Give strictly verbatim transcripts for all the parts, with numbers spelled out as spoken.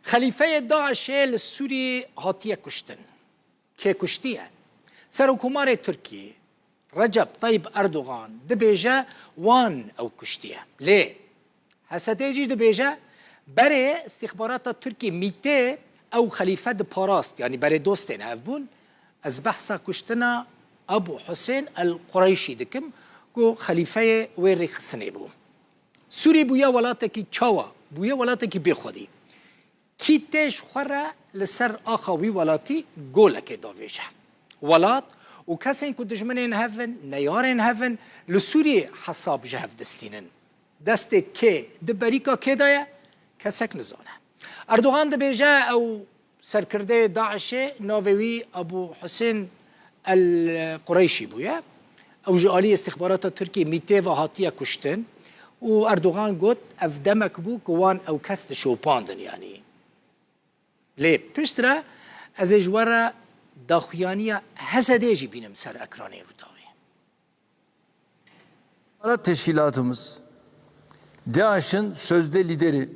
Xelîfeyê DAIŞ'ê li Sûriyê hatiye kuştin. Kê kuştiye? Serokkomarê Tirkiyê Recep Tayyip Erdogan dibêje wan ew kuştiye. Lê H S D jî dibêje berê îstîxbarata Tirkiyê MÎT'ê ew xelîfe diparast, yanî berê dostên ev bûn. Ez behsa kuştina Abu Husên El Qureyşî dikim ku xelîfeyê wê rêxistinê bû. Sûrî bûye welatekî çawa? Bûye welatekî bêxwedî. Kî tê ji xwe re li ser axa wî welatî golekê davêje. Welat û kesên ku dijminên hev in, neyarên hev in, li Sûriyê hesab ji hev distînin. Destê kê di berîka kê de ye? Kesek nizane. Erdogan dibêje ew serkirdeyê DAIŞ'ê navê wî Abu Husên El Qureyşî bûye. Ew ji alî îstîxbarata Tirkiyê MÎT'ê ve hatiye kuştin û Erdogan got, ev demek bû ku wan ew kes dişopandin, yanî. Lê piştre ez ê ji we re daxuyaniya H S D'ê jî bînim ser ekranê Rûdawê. Ara teşkilatımız DAEŞ'in sözde lideri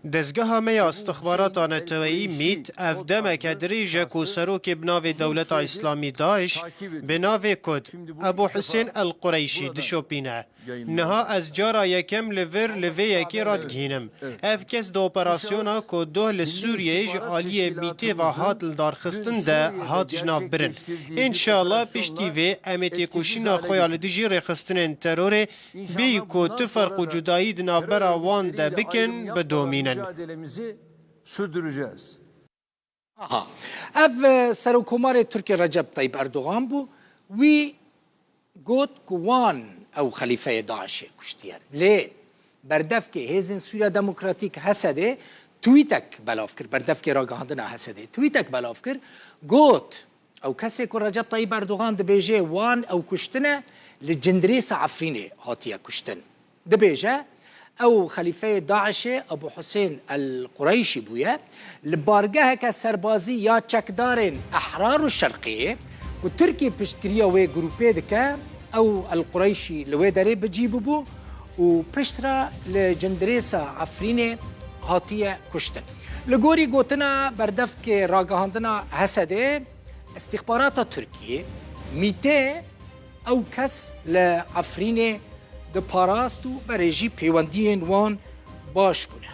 Dezgeha me ya îstixbarata neteweyî, MÎT, ev demeke dirêj e ku serokê bi navê Dewleta Îslamî DAIŞ, bi navê Kurd, Ebu Husên El Qureyşî dişopîne. Niha ez cara yekem li vir li vê yekê radigihînim. Ev kes di operasyona ku doh li Sûriyeyê ji aliyê MÎT'ê ve hat lidarxistin de hat ji nav birin. Înşallah piştî vê em ê têkoşîna xwe ya li dijî rêxistinên terorê bêyî ku tu ferq û cudayî di navbera wan de bikin, bidomînin. Mücadelemizi sürdüreceğiz. Aha. Ev e, Serokkomarê Tirkiyê Recep Tayyip Erdogan bû. Wî got ku wan ew xelîfeyê DAIŞ'ê kuştiye. Lê berdevkê Hêzên Sûriya Demokratîk, H S D'ê, tweetek belav kir. Berdevkê ragihandina H S D'ê tweetek belav kir. Got, ew kesê ku Recep Tayyip Erdogan dibêje wan ew kuştine, li Cindirêsa Efrînê hatiye kuştin. Dibêje, ew xelîfeyê DAIŞ'ê Ebu Husên El Qureyşî bûye, li bargeheke serbazî ya çekdarên Ehrar û Şerqiyê ku Tirkî piştgiriya wê grûpê dike, ew El Qureyşî li wê derê bi cî bûbû û piştre li Cindirêsa Efrînê hatiye kuştin. Li gorî gotina berdevkê ragihandina H S D'ê, îstîxbarata Tirkiyê, MÎT'ê, ew kes li Efrînê diparast û berê jî pêwendiyên wan baş bûne.